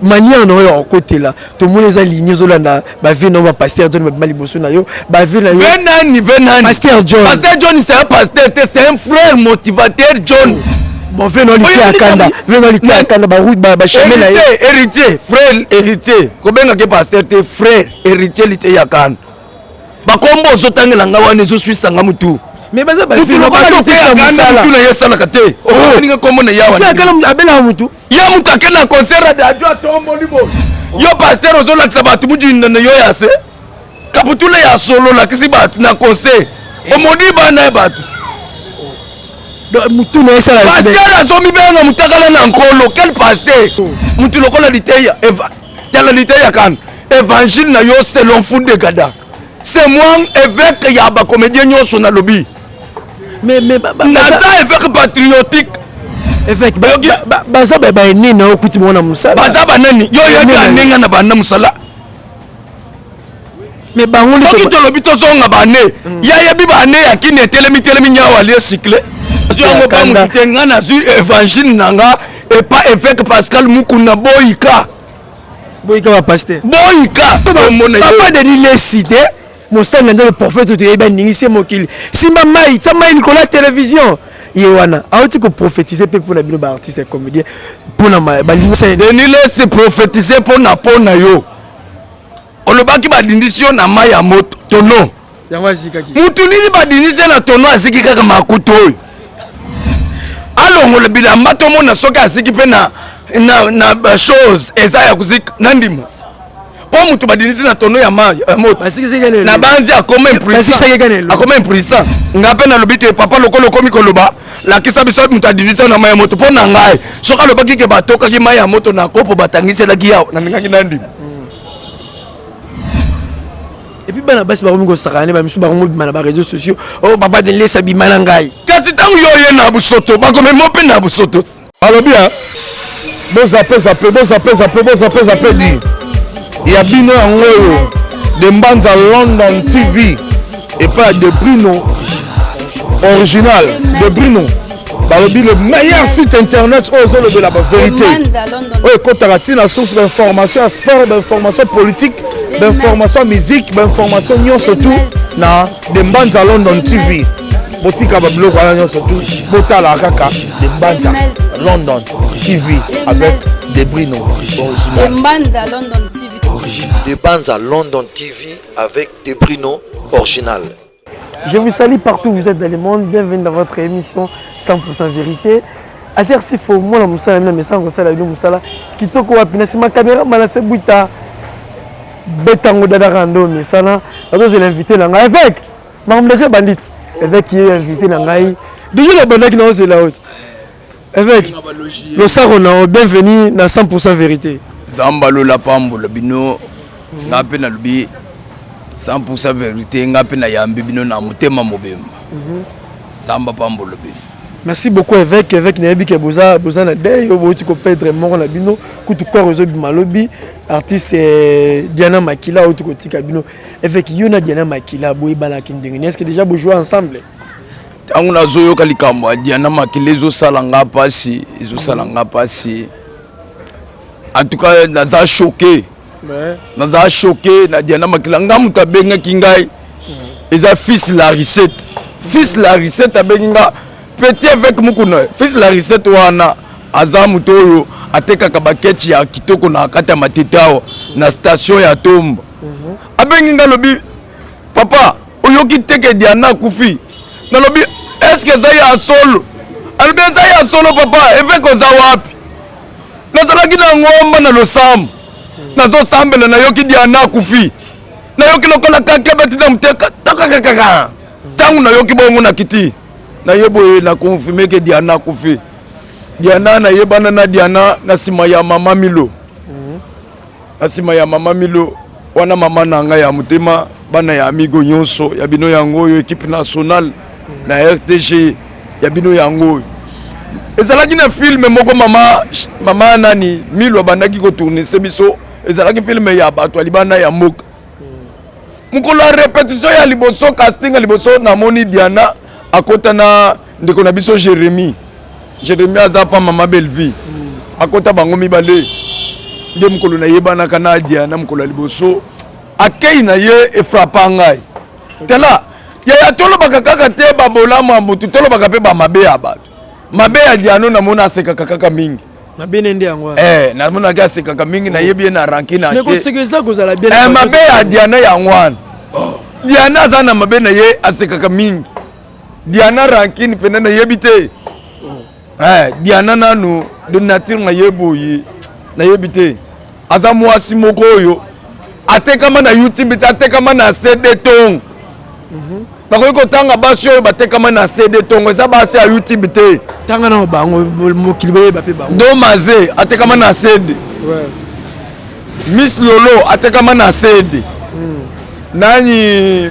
Manière na oyo ya kokotela, tomoni eza ligne ozolanda bavie na yo, bapasteur John babima liboso na yo, bavie na yo. Ve nani? Ve nani? Pasteur John. Pasteur John, c'est un pasteur te, c'est un frère motivateur, John. Bon, ve na lite ya kanda, ve na lite ya kanda, baroute, bachemin na ye. Héritier, héritier, frère héritier, kobengaki pasteur te, frère héritier lite ya kanda. Bakombo ozotangela nga wana ezoswisanga mutu. Mais baza mutu bavie lokola lokola lite ya kanda, mutu na ye esalaka te. Okoninga kombo na yawa. Abelaka mutu. Ye mutu ake na concert ya Dadju, atomboli boye. Yo pasteur ozolakisa bato mujinda na yo ya se kaputula ya solo, olakisi bato na concert, omoni bana ya bato. Mutu na ye esala. Pasteur azomibenga mutakala na nkolo, quel pasteur? Mutu lokola liteya, tala liteya kana, évangile na yo selon fou de gada. C'est moi évêque ya bacomédien nyonso, nalobi. Mais Naza évêque patriotique. Évêque, baza baene na yo, okuti bango na mosala. Baza banani? Yo oyebi anenga na banda mosala. Mais bango nde Soki tolobi tozonga bane, ye ayebi bane ya kini etelemi telemi nyawa alie cycle, azwi yango pa Kanda. motu te. Nga nazwi évangile na nga epa évêque Pascal Mukuna. Boyika. Boyika bapasteur. Boyika, omona yo. Papa Denis Lesi te, mosali na Nzambe, prophète toyebi, aningisi mokili. Simba mai, tia mai likolo ya télévision, ye wana auti koprophétise mpe mpona bino baartiste ya comédien, mpona balingi. Denis Lesi prophétise mpona yo. Olobaki badindisi yo na mai ya moto tono. Yango azikaki. Mutu nini badindisi ye na tono, aziki kaka makutu oyo? Alongola bilamba, tomona soki aziki mpe na bachose eza ya kozika na ndima, mpo mutu badindisi na tono ya mai ya moto Bazikisaki. Na banzi akoma Bazikisaki kaka na elongi. Akoma impuissant. Nga mpe nalobi te, papa, lokola okomi koloba, lakisa biso moto adindisi na mai ya moto. Mpo na ngai, soki alobaki ke batokaki mai ya moto na kopo, batangiselaki yawa, nalingaki na ndima. Et puis bana basi bakomi kosakana ne bamisu, bakomi bima na baréseaux sociaux: "Oh, papa Denis Lesi abima na ngai." Kasi ntango yo oye na busoto, bakomema mpe na busoto. Alobi a bozape zape, bozape zape, bozape zape di ya bino yango oyo de Mbanza London TV epai ya De Brino original. De Brino, balobi le meilleur site internet oyo ozolobela bavérité, oyo ekɔtaka ntina source bainformation ya sport, bainformation politique, bainformation ya musique, bainformation nyonso tu na De Mbanza London TV. Botika babiloko wana nyonso tu, botala kaka De Mbanza London TV avec De Brino original. Mbanza London TV. De Banza London TV avec De Brino original. Je vous salue partout où vous êtes dans le monde. Bienvenue dans votre émission 100% vérité. Azer Sifo, moi, mosala mina mesana kosala bino mosala kitoko. Wapi na nsima caméra, Malase Bwita, betango dadaka ndo misala. Nazozela invité na ngai, évêque makambo déjà bandit. Évêque ye invité na ngai déjà nabandaki, naozela oyo. Évêque, losako na yo, bienvenue na 100% vérité. Nzambe alola pambola bino. Nga mpe nalobi 100 vérité, nga mpe nayambi bino na motema mobimba. Nzambe apambola bino. Merci beaucoup, évêque. Évêque, nayebi ke boza na deuil oyo bouti koperdre moko na bino, kutu corps ezobima lobi, artiste Diana Makila outi kotika bino. Évêque, yo na Diana Makila boyebanaki ndenge nini? Est ce que déjà bojouer ensemble? Ntango nazoyoka likambo ya Diana Makila, ezosala nga mpasi, ezosala nga mpasi. En tout cas, naza choqué, naza choqué na Diana Makila. Nga moto abengaki ngai eza fils la recette. Fils la recette abengi nga: "Petit évêque Mukuna." Fils la recette wana aza moto oyo atekaka baketch ya kitoko na kati ya Matete awa na station ya Tomba. Abengi nga, alobi: "Papa, oyoki teke Diana akufi?" Nalobi: "Eske eza ya solo?" Alobi: "Eza ya solo, papa évêque. Oza wapi?" Nazalaki na ngomba na losambo, nazosambela, nayoki Diana akufi, nayoki lokola kake beti na moteka takakakaka. Ntango nayoki bongo, nakiti, naye boye, na confirme ke Diana akufi. Diana, nayebana na Diana na nsima ya mama Milo, na nsima ya mama Milo wana, mama na ngai ya motema. Bana ya amigo nyonso, ya bino yango oyo, équipe nationale na RTG, ya bino yango oyo. Ezalaki na film moko, mama nani, Milo abandaki kotourner se biso. Ezalaki film ya bato ya libanda ya mboka. Mokolo ya répétition ya liboso, casting ya liboso, namoni Diana akota na ndeko na biso Jérémi. Jérémi aza pa mama Bellevie. Akota bango mibale. Nde mokolo nayebanaka na Diana mokolo ya liboso akei na ye efrapa ngai. Tala yaya, tolobaka kaka te babolamu ya motu, tolobaka mpe bamabe ya bato. Mabe ya Diano, namona asekaka kaka mingi. Mabe nde yango wana. Eh, namonaki asekaka mingi, nayebi ye na rancune mais te. Koseka eza kozala bien. Eh, mabe ya Diana yango wana. Diana aza na mabe na ye, asekaka mingi. Diana rancune mpena nayebi te. Eh, Diana nanu de nature na ye boye nayebi te. Aza mwasi moko oyo atekama na YouTube te, atekama na CD tongo. Nakoki kotanga basi oyo batekama na CD tongo, eza basi ya YouTube te. Tanga na bango, mokili bayeba mpe bango. Domaze atekama na CD. Miss Lolo atekama na CD. Nani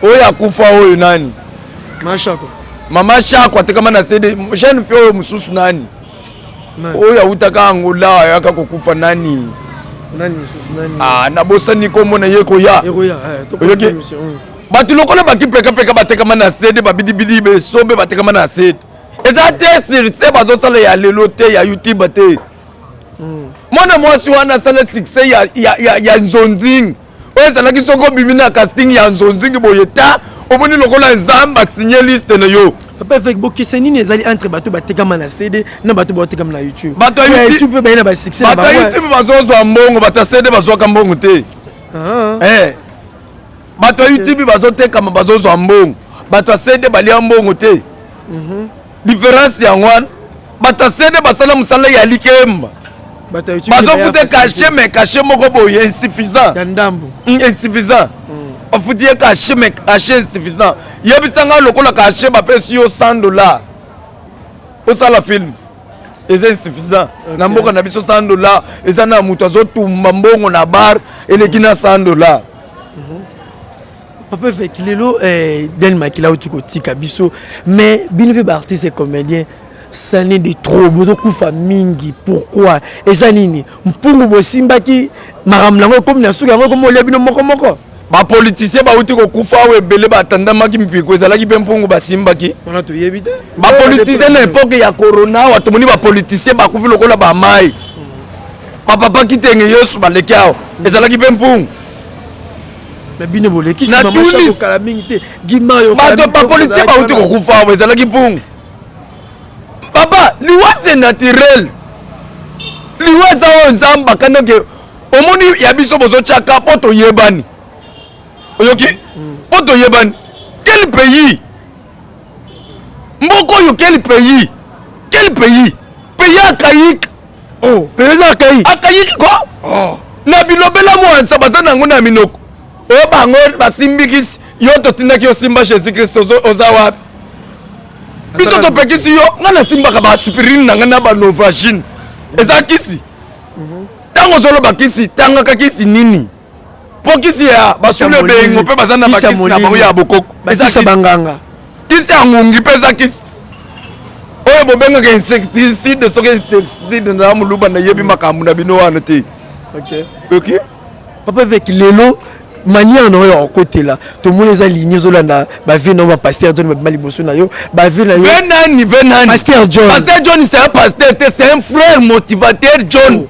oyo akufa oyo, nani? Mashako. Mama Shako atekama na CD. Jeune fille oyo mosusu nani? Nani? Oyo awutaka Angola, ayaka kokufa, nani? Nani lisusu, nani? Ah, nabosani kombo na ye, koya. Ekoya eh, to Oyoki? émission. Bato lokola bakipekapeka batekama na CD, babidibidi besobe batekama na CD. Eza te succès bazosala ya lelo te, ya YouTube te. Mwana mwasi wana asala succès ya nzonzing oyo ezalaki soki obimi na casting ya nzonzing boye, ta omoni lokola Nzambe asinye liste na yo. Papa Évêque, bokese nini ezali entre bato batekama na CD na bato batekama na YouTube? Bato ya Ya YouTube mpe baye na basuccès na bato ya bango. YouTube bazozwa mbongo, bato ya CD bazwaka mbongo te. Eh. Bato ya YouTube bazotekama, bazozwa mbongo, bato ya CD balia mbongo te. Différence yango wana. Bato ya CD basala mosala ya likemba. Bato ya YouTube bazofuta cachet, mais cachet moko boye insuffisant. Ya ndambo. Insuffisant. Bafuti ye cachet, mais cachet insuffisant. Yebisanga, lokola cachet bapesi yo 100 $, osala film, eza insuffisant na mboka na biso. 100 $, eza na moto azotumba mbongo na bar eleki na 100 $. Papa Évêque, lelo eh, Diane Makila auti kotika biso, mais bino mpe baartiste et comédien, ça n'est de trop, bozokufa mingi. Pourquoi? Eza nini? Mpungu bosimbaki makambo nango ekomi na suki yango, ekomi olia bino moko moko. Bapoliticien bauti kokufa awa ebele, batandamaki mpiko, ezalaki mpe mpungu basimbaki. Wana toyebi te. Bapoliticien na époque ya corona awa, tomoni bapoliticien bakufi lokola bamai. Bapapa Kitenge Yesu baleki awa, ezalaki mpe mpungu. Mais bino bolekisi Na mama Tunis. Shako kala mingi te, Gimayo. Bato bapoliticien bauti kokufa awa, ezalaki mpungu. Papa, liwa c'est naturel. Liwa eza oyo Nzambe akandaki. Omoni ya biso bozotyaka mpo toyebani, oyoki? Mpo toyebani. Quel pays? Mboka oyo, quel pays? Quel pays? Pays archaïque. Oh, pays eza archaïque. Archaïque ko na bilobela mwansa baza nango na minoko oyo bango basimbikisi yo. Totindaki yo simba Jésus Christ, oza wapi? Biso topekisi yo. Ngai nasimbaka baaspirine na ngai na banovagine, eza kisi. Ntango ozoloba kisi, tangaka kisi nini? Mpo kisi ya basulu ebengo mpe baza na Kisi ya bakisi na bango molili. ya bokoko, eza bakisa kisi. Banganga. Kisi ya ngungi mpe eza kisi oyo bobengaka insecticide. Soki insecticide, na moluba nayebi makambo na bino wana te. Ok. Papa Évêque, lelo manière na oyo ya kokotela, tomoni eza ligne ozolanda bavie na yo, bapasteur John babima liboso na yo, bavie na yo. Ve nani? Ve nani? Pasteur John. Pasteur John, c'est un pasteur te, c'est un frère motivateur. John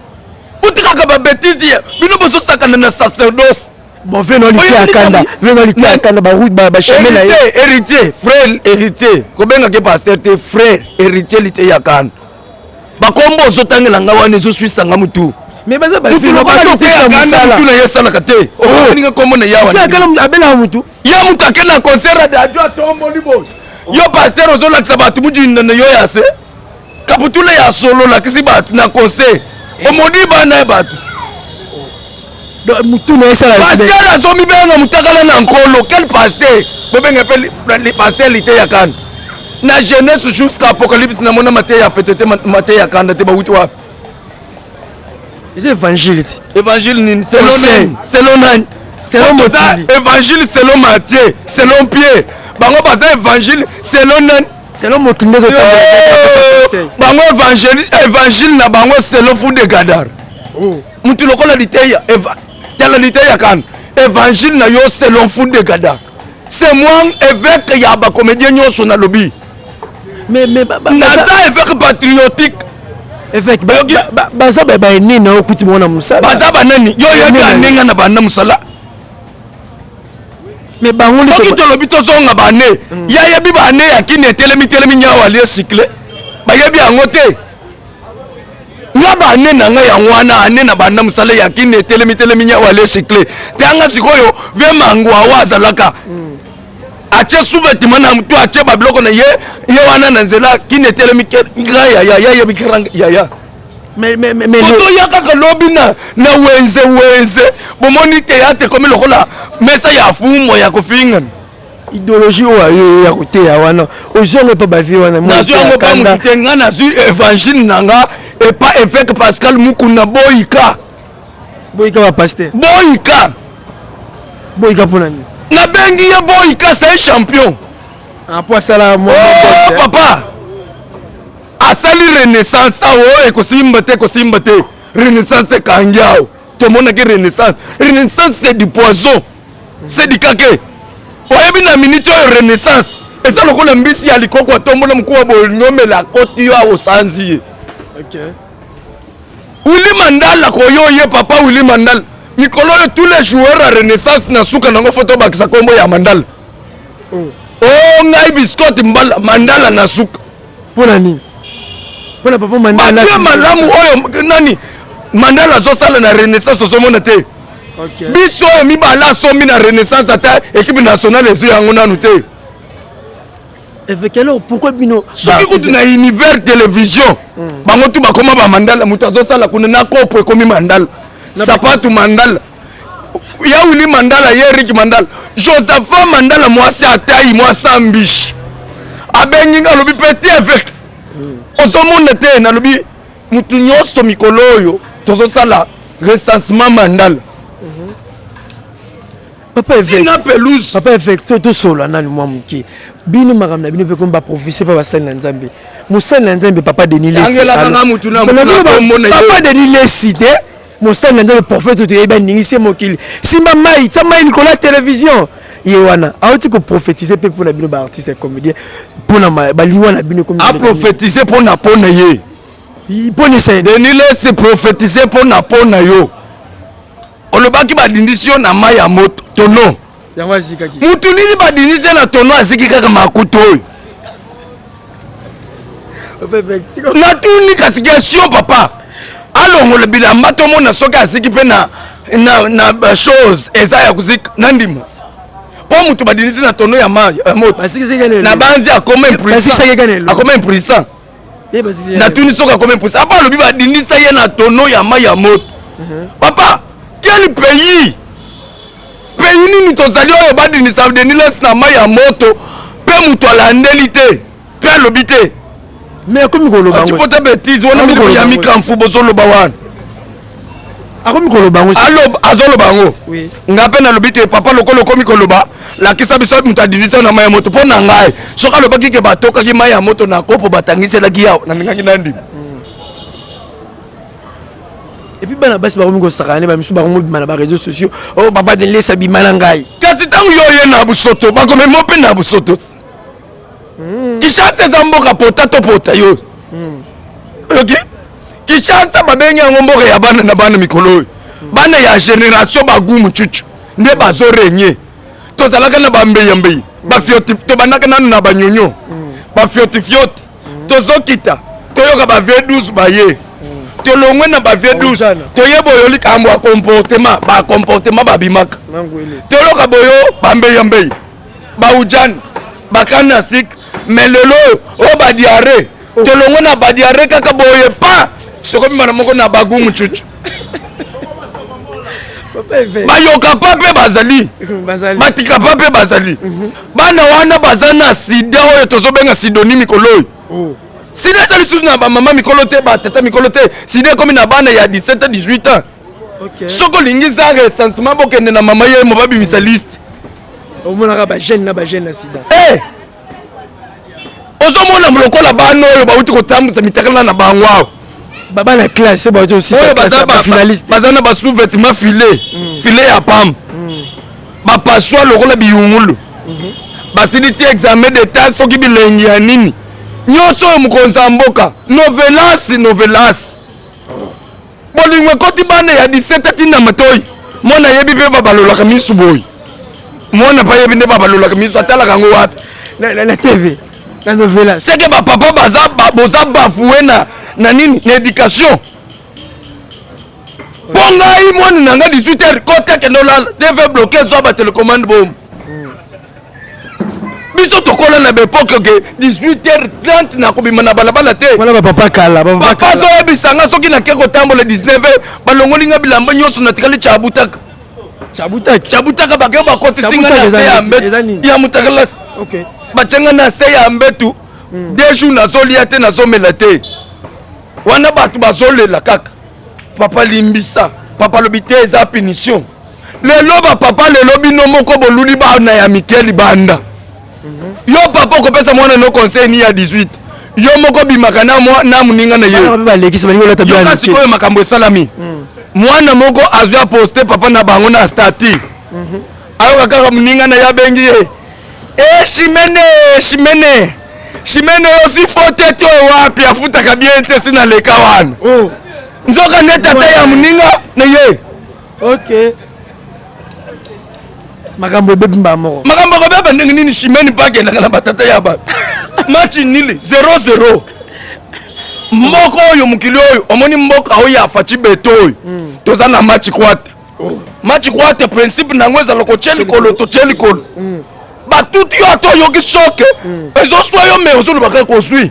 otikaka babêtises ya bino, bozosakana na sacerdoce. Bon, ve na lite ya kanda, ve na lite ya kanda, baroute, bachemin na ye. Héritier, héritier, frère héritier, kobengaki pasteur te, frère héritier lite ya kanda. Bakombo ozotangela nga wana ezoswisanga mutu. Mais baza Mutu lokola lite ya kanda, mutu na ye esalaka te. Okoninga kombo na yawa. Abelaka mutu. Ye mutu ake na concert ya radio, atomboli boye. Yo pasteur ozolakisa bato mujinda na yo ya se kaputula ya solo, olakisi bato na concert, omoni bana ya bato. Mutu na ye esala. Pasteur azomibenga mutakala na nkolo. Quel pasteur? Bobenga mpe pasteur lite ya kanda. Na Genèse jusqu'à Apocalypse, namona mateya ya pete te, mateya ya kanda te. Bawuti wapi? Eza évangile ti. Évangile nini? Selon Conseil. nani? Selon nani? Selon Baza mokili. Évangile selon Matthieu, selon Pierre. Bango baza évangile selon nani? Selon mokili nde ezotambola. Bango évangile, évangile na bango selon fou de Gadar. Mutu lokola liteya tala liteya kana, évangile na yo selon fou de Gadar. C'est moi évêque ya bacomédien nyonso, nalobi. Mais Naza évêque patriotique. Évêque, baza baene na okuti bango na mosala. Baza banani? Yo oyebi anenga na banda mosala. Mais bango soki tolobi tozonga bane, ye ayebi bane ya kini etelemi telemi nyawa alie cycle, bayebi yango te. Nga bane na ngai yango wana, ane na banda mosala ya kini etelemi telemi nyawa alie cycle te. Anga sikoyo vie mango awa azalaka atie sous-vêtement na mutu, atie babiloko na ye, ye wana na nzela kini etelemi grand yaya, ye ayebi grand yaya. Mais ozoya kaka lobi na wenze wenze, bomoni théâtre ekomi lokola mesa ya fumo ya kofingana. Idéologie oyo ayo ya koteya wana, ozonga epa bavie wana. Nazwi yango pa mutu te. Nga nazwi évangile na nga epa évêque Pascal Mukuna Boyika. Boyika bapasteur. Boyika. Boyika mpona nini? Nabengi ye Boyika, c'est un champion. Po asala. Oh, papa asali renaissance awo, ekosimba te, ekosimba te. Renaissance ekangi awo, tomonaki renaissance. Renaissance, c'est du poison, c'est du kake. Oyebi na minute oyo renaissance eza lokola mbisi ya likoko, atombola mokuwa bonyomela, akoti yo awo, osanzi ye. Willy Mandala koyo ye papa Willy Mandala, mikolo oyo tous les joueurs ya renaissance na suka nango fo tobakisa nkombo ya Mandala. O ngai biscotte mbala Mandala na suka. Mpona nini? Mpona papa Mandala? Bapie malamu oyo nani Mandala azosala na renaissance, ozomona te. Biso oyo mibale asombi na renaissance, ata équipe nationale ezwi yango nanu te. Évêque, alors pourquoi bino Soki kutu na univers télévision, bango tu bakoma bamandala. Moto azosala kuna na kopo ekomi Mandala, sapatu Mandala, ya Wili Mandala, ye Erik Mandala, Josaphat Mandala, mwasi atai, mwasi ambishi, abengi nga, alobi: "Petit évêque, ozomona te?" Nalobi: "Mutu nyonso mikolo oyo tozosala recensement Mandala." Papa évêque. Na pelouse. Papa évêque, to tosola nani mwa moke. Bino makambo na bino mpe komi baprofese mpe basali na Nzambe, mosali na Nzambe papa Denis Lesi. Angelaka nga mutu na mutu na kombo na ye. Papa Denis Lesi te, mosali na Nzambe, prophète toyebi, aningisi mokili. Simba mai, tia mai likolo ya télévision, ye wana auti koprophétise mpe mpona bino baartiste ya comédien, mpona baliwa na bino. Aprophétise mpona ye. Mpona esene. Denis Lesi prophétise mpona yo. Olobaki badindisi yo na mai ya moto tono. Yango azikaki. Mutu nini badindisi ye na tono, aziki kaka makuta oyo? Natuni kasi question, papa alongola bilamba, tomona soki aziki mpe na bachose eza ya kozika na ndima, mpo moto badindisi na tono ya mai ya moto na banzi akoma impuissant, akoma impuissant. Natuni soki akoma impuissant. Apa alobi badindisa ye na tono ya mai ya moto. Papa, quel pays, pays nini tozali oyo badindisa Denis Lesi na mai ya moto mpe moto alandeli te mpe alobi te? Mais akomi koloba yango. Acipota bétise wana, milimo ya mikamfu bozoloba wana. Akomi koloba yango. Azoloba yango. Nga mpe nalobi te: "Papa, lokola okomi koloba, lakisa biso moto adindisa na mai ya moto." Mpo na ngai, soki alobaki ke batokaki mai ya moto na kopo, batangiselaki yawo, nalingaki na ndima. Et puis bana basi bakomi kosakana ne bamisu, bakomi bima na baréseaux sociaux: "Oh, papa Denis Lesi abima na ngai." Kasi ntango yo oye na busoto, bakomema mpe na busoto. Kinshasa eza mboka pota to pota yo oyoki. Kinshasa babengi yango mboka ya bana na bana. Mikolo oyo bana ya génération bagumu cucu nde bazorenye. Tozalaka na bambeyambei, bafioti, tobandaka nanu na banyonyo, bafiotifiote, tozokita, toyoka ba V12 baye, tolongwe na ba V12, toyeba oyo likambo ya comportement, bacomportement babimaka, toloka boyo bambeyambei, baujani, bakana sik. Mais lelo oyo oyo badiare, tolongwe na badiare kaka boye pa tokobima moko na bagumu cucu. Bayoka pa mpe bazali, batika pa mpe bazali. Bana wana baza na sida oyo tozobenga sidoni. Mikolo oyo sida eza lisusu na bamama mikolo te, batata mikolo te. Sida ekomi na bana ya 17 18 ans. Soki olingi za recensement, bokende na mama ye mo babimisa liste. Omonaka bajeune na bajeune na sida. Ozomona lokola bana oyo bauti kotambusa mitakala na bango awa. Bana classe bauti. Oyo baza na basous-vêtement filet filet ya pamba, bapaswa lokola biyungulu, basilisi examen d'état, soki bilengi ya nini. Nyonso oyo mokonzi ya mboka novelas novelas. Bolingo ekoti bana ya 17 atinda matoi. Mwana ayebi mpe babalolaka misu boye. Mwana mpe ayebi nde babalolaka misu, atalaka yango wapi? Na TV, na novela. Seke bapapa baza boza bafoué na nini? Na éducation. Mpo ngai mwana na ngai 18 heures kota kende olala, TV bloqué, zwa ba télécommande bomu. Biso tokola na baepoke ke 18h30 nakobima na balabala te. Wana bapapa kala, papa azoyebisa nga soki nake kotambola 19h, balongoli nga bilamba nyonso, natikali cabutaka. Cabutaka? Cabutaka, bake bakotisi nga na se ya mbetu ya mutakalasi, batye nga na se ya mbetu 2 jours, nazolia te, nazomela te. Wana bato bazolela kaka, papa limbisa, papa alobi te, eza punition. Lelo bapapa, lelo bino moko boluli bana ya mike libanda. Yo papa okopesa mwana no conseil ni ya 18, yo moko bimaka na moninga na ye. Yoka sikoyo makambo esalami. Mwana moko azwi aposte papa na bango na statut, ayoka kaka moninga na ye abengi ye: "E Chimene, Chimene, Chimene, oyo si fote te, oyo wapi afutaka bien te." Si naleka wana, nzoka nde tata ya moninga na ye. Ok, makambo ebebi mbala moko. Makambo akobeba ndenge nini? Chimene mpe akendaka na batata ya bato. Match nul 0-0 moko oyo, mokili oyo omoni, mboka oyo ya Fatshi Béton oyo, toza na match croate. Match croate, principe nango ezala kotie likolo, totie likolo, batuti yo, ata oyoki choc, ezoswa yo, mais ozoloba kaka ozwi,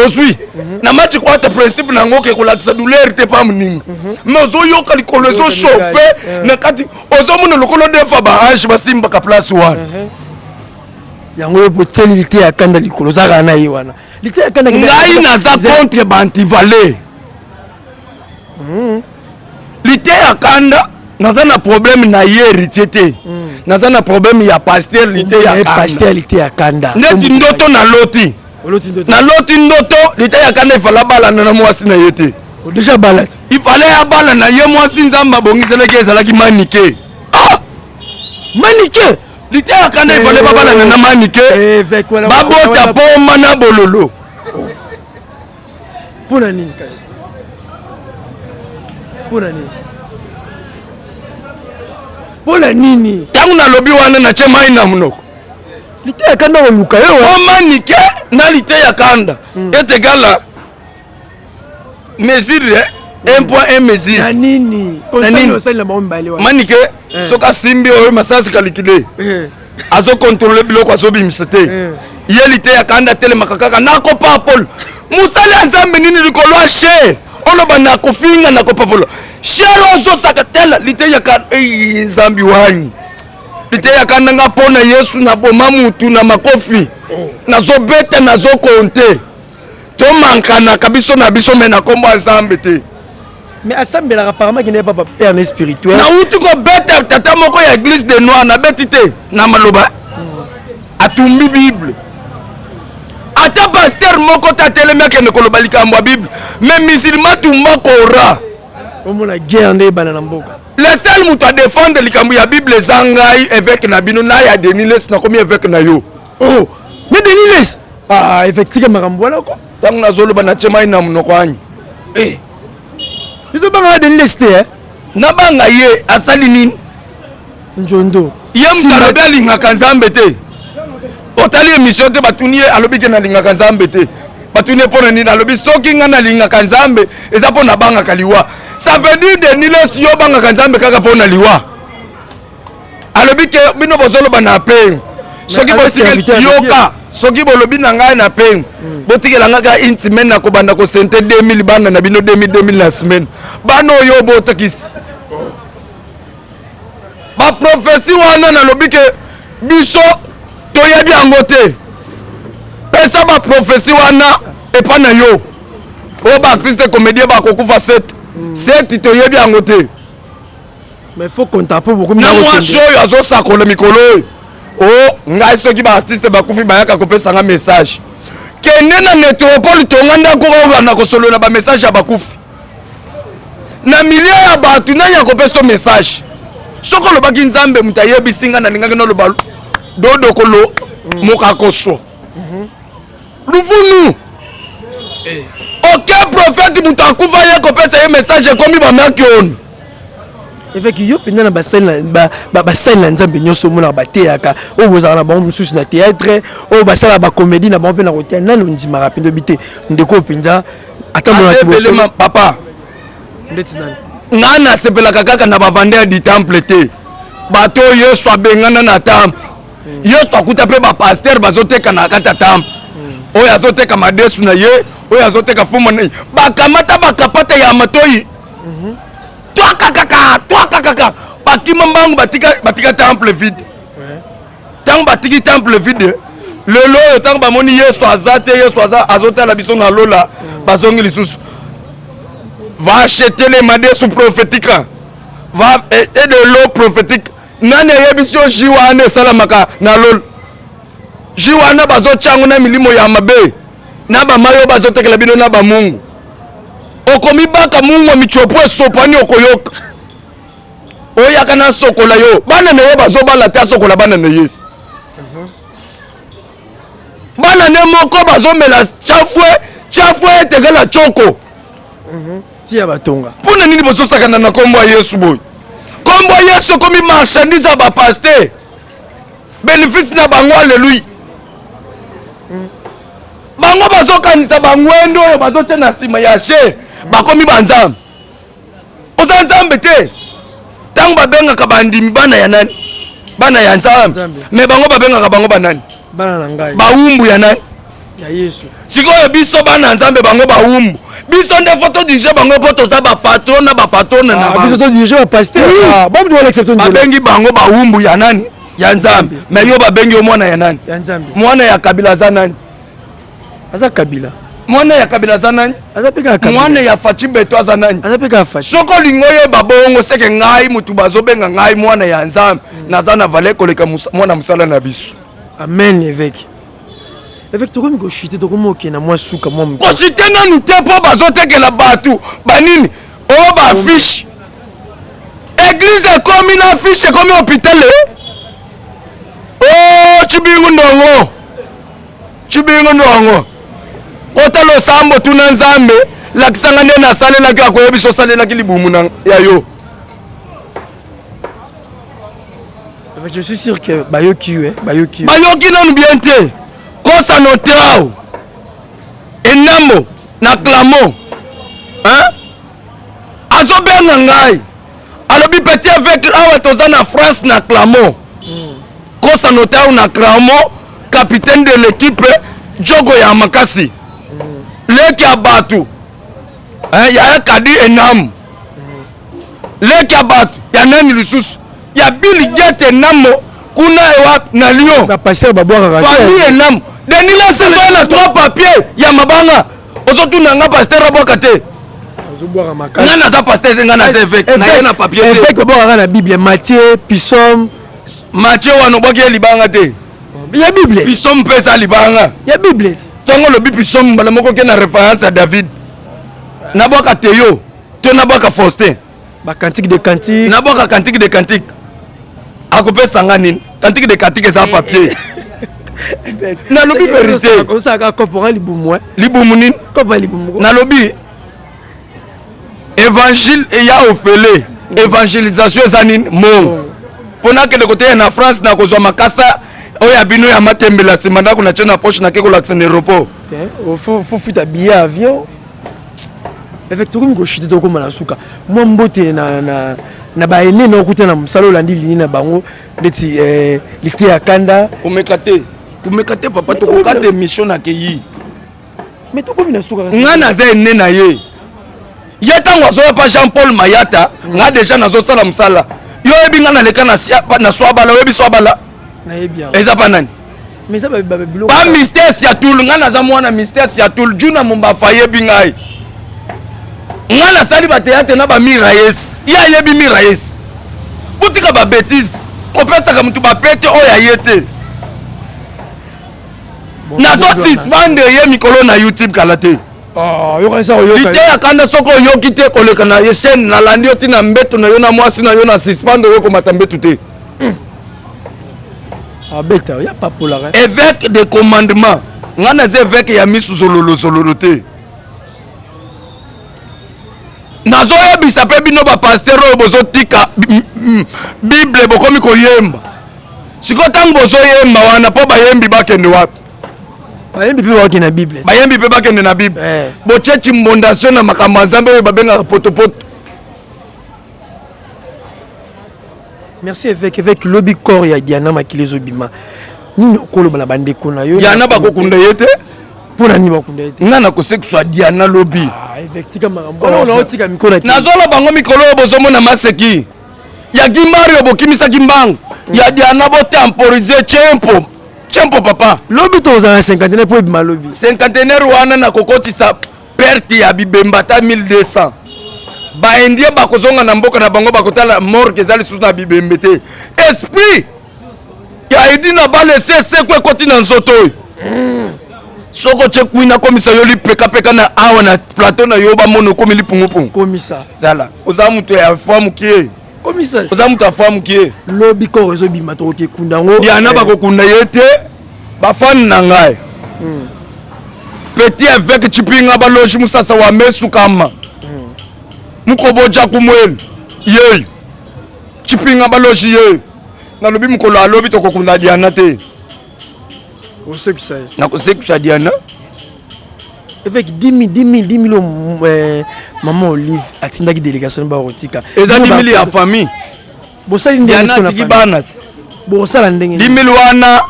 ozwi. Na match croate, principe nango ke kolakisa douleur te pa moninga, mais ozoyoka likolo ezochauffe na kati, ozomona lokolo defa baange basimbaka place wana. Yango yo botieli lite ya kanda likolo, ozalaka na ye wana lite ya kanda. Ngai naza contre baantivaleurs. Lite ya kanda, naza na problème na ye héritier te, naza na problème ya pasteur lite ya kanda. Pasteur lite ya kanda. Neti ndoto naloti, naloti ndoto, lite ya kanda ifale abalana na mwasi na ye te. Déjà bala te. Ifale abala na ye mwasi Nzambe abongiselaki, ezalaki Manike. Ah! Manike. Lite ya kanda ifale babalana na Manike, babota pomba na bololo. Mpona nini kasi? Mpona nini? Mpona nini? Ntango nalobi wana, natie mai na monoko. Lite ya kanda koluka yo. Po Manike na lite ya kanda est égal à mesure 1.1 mesure. Na nini? Nini? Osalela bango mibale wana. Manike soki asimbi oyo masasi kalikile, azokontrole biloko azobimisa te. Ye lite ya kanda atelemaka kaka nakopapolo mosali ya Nzambe nini likolo ya chere, oloba nakofinga, nakopapola chere, ozosaka tela lite ya kanda. Nzambi wanyi, lite ya kanda nga mpo na Yesu naboma mutu na makofi, nazobeta, nazokonte, tomankanaka biso na biso, mais na nkombo ya Nzambe te. Mais asambelaka apparemment, kende papa père ne spirituel. Nauti kobeta tata moko ya église de noir, nabeti te na maloba, atumbi Bible. Ata pasteur moko te atelemi akende koloba likambo ya Bible, mais musulman tumba Coran. Omona guerre nde ebanda na mboka. Le seul moto adefendre likambo ya Bible eza ngai, évêque na bino na ya Denis Lessie. Nakomi évêque na yo. Oh, mais Denis Lessie, ah, évêque, tika makambo wana ko. Ntango nazoloba, natie mai na monoko anyi. Eh, tozobangaka Denis Lessie te, eh? Nabanga ye asali nini? Njondo. Ye moto alobi alingaka Nzambe te. Otali émission te? Batuni ye, alobi ke nalingaka Nzambe te. Batuni ye mpo na nini, alobi soki ngai nalingaka Nzambe, eza mpo nabangaka liwa. Ça veut dire, Denis Lessie, yo obangaka Nzambe kaka mpo na liwa. Alobi ke bino bozoloba na pengo, soki botikeli, yoka, soki bolobi na ngai na pengo, botikela ngai kaka une semaine, na kobanda kosente 2000 bana na bino, 2000 2000 na semaine, bana oyo obotakisi baprophétie wana. Nalobi ke biso toyebi yango te. Pesa baprophétie wana epa na yo oyo baartiste comédien bakokufa 7 7, toyebi yango te. Mais faut compter mpo bokomi. Na mwasi oyo azosakola mikolo oyo o ngai, soki baartiste bakufi, bayaka kopesanga message. Kende na métropole, tonga ndako, obanda kosolola bamessage ya bakufi na milieu ya bato. Nani akopesa message? Soki olobaki Nzambe moto ayebisi ngai, nalingaki naloba dodokolo mokakoswa luvunu. Eh. Aucun prophète moto akufa ye kopesa ye message ekomi bamakioni. Évêque, yo mpenza na basali na Nzambe nyonso omonaka bateyaka, oyo bozalaka na bango mosusu na théâtre, oyo basalaka bacomédie na bango mpe na koteya, nani ondimaka mpenza obi te ndeko oyo mpenza ata monaki bosolo? Papa, ndeti nani? Ngai nasepelaka kaka na bavandeur du temple te, bato oyo Yesu abengana na temple. Yesu akuta mpe bapasteur bazoteka na kati ya temple, oyo azoteka madesu na ye, oyo azoteka fumo na ye, bakamata bakapata ya matoi, twakakaka twakakaka, bakima mbangu, batika, batika temple vide. Ntango batiki temple vide, lelo oyo ntango bamoni Yesu aza te, Yesu aza azotala biso na lola, bazongi lisusu: va acheter les madesu prophétique, va et de l'eau prophétique. Nani ayebisi yo jus wana esalamaka na lola? Jus wana bazotya yango na milimo ya mabe na bamai oyo bazotekela bino na bamungu. Okomibaka mungu ya michopo esopani, okoyoka oyaka na sokola yo. Bana na ye bazobala te, asokola bana na ye. Bana ne moko bazomela chafwe chafwe etekela choko. Tia batonga. Mpo na nini bozosakana na nkombo ya Yesu boye? Nkombo ya Yesu ekomi marchandise ya bapasteur, bénéfice na bango. Alleluya! Bango bazokanisa bangwendo oyo bazotia na nsima ya chaire bakomi banzambe. Oza nzambe te. Ntango babengaka bandimi bana ya nani? Bana ya Nzambe. Me bango babengaka bango banani? Bana na ngai. Bawumbu ya nani? Ya Yesu. Sikoyo biso bana ya Nzambe, bango bawumbu. Biso nde faut todirige bango mpo toza bapatron na bapatronne na biso. Todirige bapasteur. Babengi bango bawumbu ya nani? Ya Nzambe. Me yo babengi yo mwana ya nani? Ya Nzambe. Mwana ya Kabila aza nani? Aza Kabila. Mwana ya Kabila aza nani? Aza mpe kaka Kabila. Mwana ya Fatshi Béton aza nani? Aza mpe kaka Fatshi. Soki olingi oyeba bongo, seke ngai motu bazobenga ngai mwana ya Nzambe, naza na valeur koleka mwana mosala na biso. Amen, évêque. Évêque, tokomi koshite, tokomi okende na mwa suka mwa moke. Koshite nanu te, mpo bazotekela bato banini oyo baaffiche. Église ekomi na affiche, ekomi hôpital. O Cibingu ndongo, Cibingu ndongo, kota losambo, tuna Nzambe: lakisanga nde nasalelaki. Akoyebisa osalelaki libumu na ya yo. Je suis sûr que bayoki yo, bayoki yo. Bayoki nanu bien te. Kosa notrao enambo na clamo, hein? Azobenga ngai, alobi: petit évêque, awa toza na France na Clermont. Kosa notao na Clermont, capitaine de l'équipe, jogo ya makasi, leki ya bato, hein, yaya Kadi Enam, leki ya bato ya nani lisusu, ya Bill Gates Enamo kuna ewa na Lyon. Bapasteur babwakaka. Famille Enam, Denis Lessie na trois papier ya mabanga. Ozotuna nga pasteur abwaka te? Ozobwaka makasi. Nga naza pasteur te, nga naza évêque, naye na papier te. Évêque babwakaka na Bible, Matthieu, Psaume. Matthieu wana obwaki ye libanga te. Ya Bible. Psaume mpe eza libanga. Ya Bible. Ntongo olobi psaume, mbala moko ke na référence ya David. Nabwaka teyo to nabwaka Faustin? Bacantique de cantique. Nabwaka Cantique de cantique, akopesa nga nini? Cantique de cantique eza papier. Nalobi vérité. Osalaka kopora libumu. Libumu nini? Kopa libumu. Nalobi évangile eya ofele, évangélisation eza nini? Mongo mpo nakende koteya na France, nakozwa makasa oyo ya bino ya matembela nsima ndako, natie na poche, nake kolakisa na aéroport. Faut futa billet avion. Évêque, tokomi koshite, tokóma na suka. Mwa mbote na baene na okuta na mosala, olandi lini na bango ndeti lite ya kanda. Komeka te, komeka te papa, tokokata émission, nakei. Mais tokomi na suka. Nga naza ene na ye. Ye ntango azoya pa Jean Paul Mayata, nga déjà nazosala mosala. Yo oyebi nga naleka na Swabala, oyebi Swabala? Nayebi yango. Eza pa nani? Mais eza biloko. Pa mystère Siatul. Nga naza mwana mystère Siatul, Juna Mombafa ayebi ngai. Nga nasali bathéâtre na bamiraes, ye ayebi miraes. Botika babêtises, kopesaka motu bapete oyo aye te. Nazo suspendre ye mikolo na YouTube kala te. Yokanisa koyoka. Lite ya kanda, soki oyoki te koleka na ye chaîne, nalandi yo ntina mbeto na yo na mwasi na yo, na suspendre yo, komata mbeto te. Abeta ya papolaka. Évêque de commandement, nga naza évêque ya misu zololo zololo te. Nazoyebisa mpe bino bapasteur oyo bozotika Bible, bokomi koyemba. Sikoyo ntango bozoyemba wana, mpo bayembi bakende wapi? Bayembi mpe bakende na Bible. Bayembi mpe bakende na Bible. Botie chimbondation na makambo ya Nzambe oyo babengaka potopoto. Merci, évêque. Évêque, lobi corps ya Diana Makila ezobima. Nini okoloba na bandeko na yo? Diana bakokunda ye te. Mpo na nini bakunda ye te? Nga nakosekiswa Diana lobi. Ah, évêque, tika makambo wana, otika mikolo. Nazoloba bango mikolo oyo bozomona maseki ya Gimario, bokimisaki mbangu ya Diana, botemporize tchempo tchempo, papa. Lobi tozala na cinquantenaire mpo ebima lobi. Cinquantenaire wana nakokotisa perte ya bibemba ata 1200. Baindien bakozonga na mboka na bango, bakotala morgue eza lisusu na bibembe te. Esprit ya edi na balese esekwe ekoti na nzoto oyo. Soki otie kwina, akomisa yo lipekapeka na awa na plateau na yo, bamona okomi lipungupungu. Komisa. Tala, oza moto ya foi mokie. Komisa. Oza moto ya foi mokie. Lobi corps ezobima, tokoki ekunda yango. Diana bakokunda ye te. Bafani na ngai, petit évêque Chipinga baloji musasa wa mesu kama mukoboja kumwelu yeyo Chipinga baloji yeyo. Nalobi mokolo alobi tokokunda Diana te. Osekisa ye. Nakosekisa Diana. Évêque, 10 000, 10 000, 10 000, maman Olive atindaki délégation bakotika. Eza 10 000 ya famille. Bosali ndenge Diana atiki bana. Bosala ndenge 10 000 wana,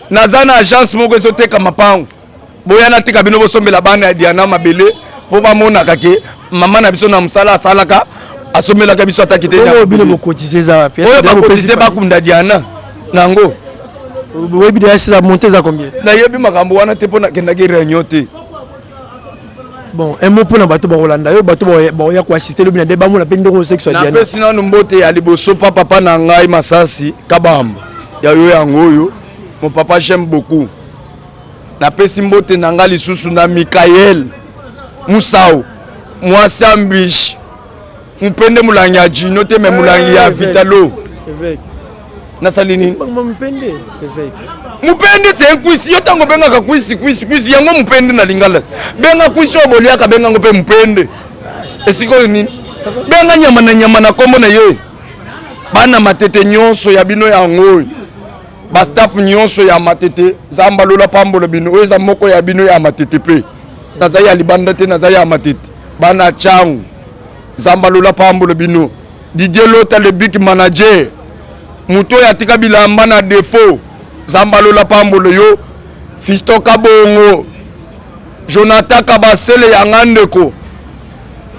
naza na agence moko ezoteka mapango. Boya natika bino, bosombela bana ya Diana mabele mpo bamonaka ke mama na biso na mosala asalaka, asombelaka biso ataki te. Oyo bino bokotize eza wapi? Oyo bakotize bakunda Diana nango. Oyebi deja sila monte eza combien? Nayebi makambo wana te mpo nakendaki réunion te. Bon, un mot mpona bato bakolanda yo, bato bakoya koassiste lobi na nde bamona mpe ndenge osekiswa Diana. Napesi nanu mbote ya liboso pa papa na ngai Masasi Kabamba, ya yo yango oyo, mon papa, j'aime beaucoup. Napesi mbote na ngai lisusu na Mikael Musau, mwasi ya mbishi mupende, molangi ya jino te, me molangi ya Vitalo. Nasali nini? Mupende se kwisi. Yo ntango obengaka kwisi, kwisi, kwisi yango mupende na lingala. Benga kwisi oyo boliaka, bengango mpe mupende. Esika oyo nini? Benga nyama na nyama na nkombo na ye. Bana Matete nyonso, ya bino yango oyo. Bastaff nyonso ya Matete, Nzambe alola pambola bino. Oyo eza moko ya bino ya Matete mpe naza ya libanda te, naza ya Matete. Bana Changu, Nzambe alola pambola bino. Didier Lota, le big manager, moto oyo atika bilamba na défaut, Nzambe alola pambola yo. Fiston Kabongo, Jonathan Kabasele, yanga ndeko.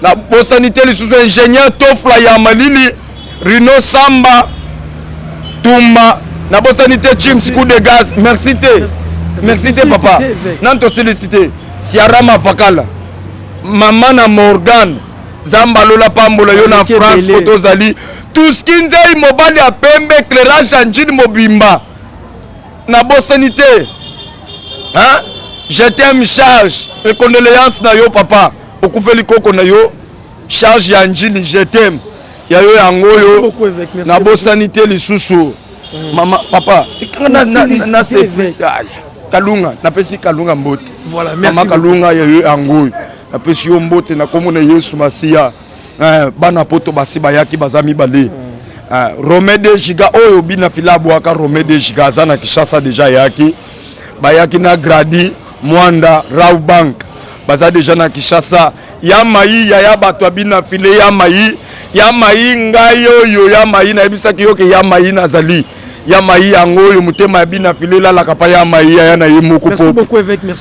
Nabosani te lisusu ingénieur Tofla ya Malili, Rino Samba Tumba. Nabosani te Chims coup de gaz. Merci te, merci te papa. Nani tosilisi te? Siara Mafakala, mama na Morgan, Nzambe alola pambola yo na France ko tozali. Tuski Nzei, mobali ya pembe, éclairage ya njini mobimba. Nabosani te, hein? Je t'aime charge et condoléances na yo papa, okufeli koko na yo. Charge ya njini, je t'aime, ya yo yango oyo. Nabosani te lisusu mama, papa, tikanga na se Kalunga. Napesi Kalunga mbote. Mama Kalunga, ya yo yango oyo. Napesi yo mbote na komona Yesu Masiya. Bana poto basi bayaki, baza mibale. Rome de Giga oyo bina fila abwaka. Rome de Giga aza na Kinshasa deja, ayaki, bayaki na Gradi Mwanda Rawbank, baza deja na Kinshasa. Ya mai yaya, bato ya bina file, ya mai, ya mai ngai oyo, ya mai nayebisaki yo ke ya mai nazali, ya mai yango oyo. Motema ya bina file elalaka pa ya mai, yaya na ye moko. Po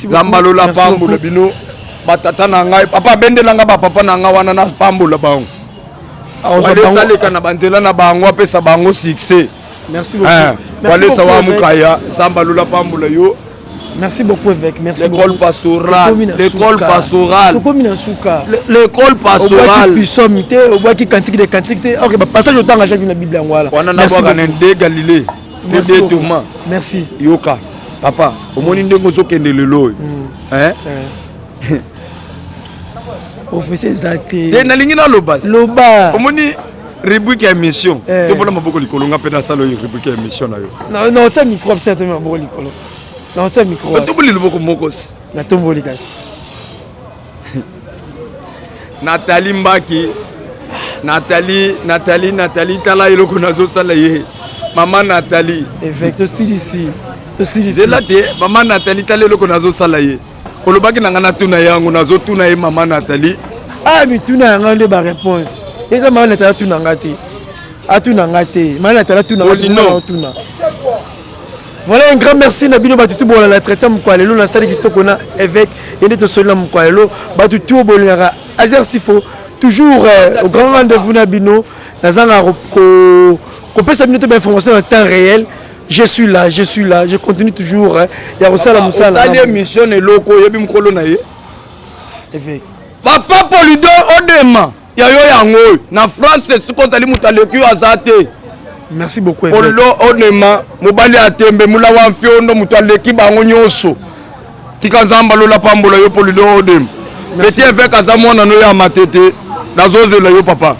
Nzambe alola pambola bino, batata na ngai. Papa abendelanga bapapa na ngai wana, napambola bango. Walesa na banzela na bango, apesa bango succès. Walesa wa mokaya, Nzambe alola pambola yo. Merci beaucoup, évêque. Merci. L'école pastorale. L'école pastorale. Tokomi na suka. L'école pastorale. Obwaki psaume te, obwaki cantique de cantique te. Ok, ba passage otanga chaque na Bible yango wala. Wana na bwaka na de Galilée. Te de Thomas. Merci. Yoka. Papa, omoni ndenge ozokende lelo oyo. Hein? Professeur eza te. Te, nalingi naloba. Loba. Omoni rubrique ya émission. Tombola maboko likolo, nga mpe nasala oyo rubrique ya émission na yo. Non, non, tia micro, bisa to maboko likolo. Na tia micro. Otomboli loboko moko si. Natomboli kasi. Nathalie Mbaki Nathalie Nathalie Nathalie tala eloko nazosala ye mama Nathalie évêque tosilisi tosilisi zela te mama Nathalie tala eloko nazosala ye olobaki na ngai natuna yango nazotuna ye mama Nathalie ah mituna yanga nde baréponse eza mama Nathalie atuna nga te atuna nga te mama Nathalie atuna nga te Voilà un grand merci na bino batu tout bolala traité mokwa lelo nasali kitoko na évêque ye nde tosoli na mokwa lelo batu tout bolingaka Azer Sifo toujours euh, au grand rendez-vous na bino nazanga kopesa bino to bainformation na temps réel. Je suis là, je suis là, je continue toujours hein, ya kosala mosala. Osali émission na eloko oyebi mokolo na ye évêque. Papa Polido Odema ya yo yango oyo na France esika ozali moto aleki yo aza te. Merci beaucoup. Polo Onema mobali ya tembe mulawa mfiondo moto aleki bango nyonso. Tika Nzambe alola pambola yo Polido Odema. Petit évêque aza mwana no ya matete nazozela yo papa.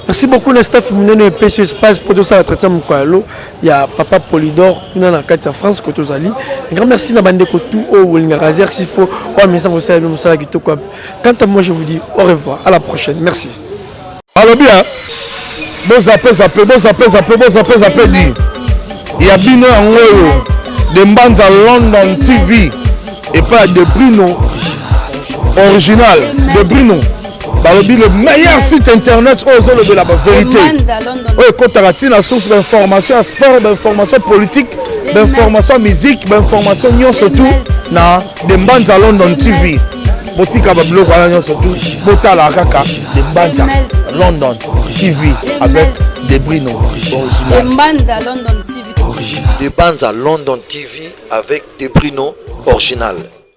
Merci beaucoup na staff monene epesi espace mpo tosala entretien mokolo lelo ya papa Polydor kuna na kati ya France ko tozali. Grand merci na bandeko tout oyo bolingaka Azer Sifo oyo amesa kosala bino mosala kitoko. Quant à moi, je vous dis au revoir, à la prochaine. Merci. Alobi hein, bozape zape bozape zape bozape zape di ya bino yango oyo de Mbanza London TV epai ya De Brino original De Brino balobi le meilleur site internet oyo ozolobela baverité oyo ekotaka ntina source bainformation ya sport, bainformation politique, bainformation ya musique, bainformation nyonso tout na De Mbanza London TV. Botika babiloko wana nyonso tout, botala kaka De Mbanza London TV avec De Brino original. De Mbanza London TV. De Mbanza London TV avec De Brino original.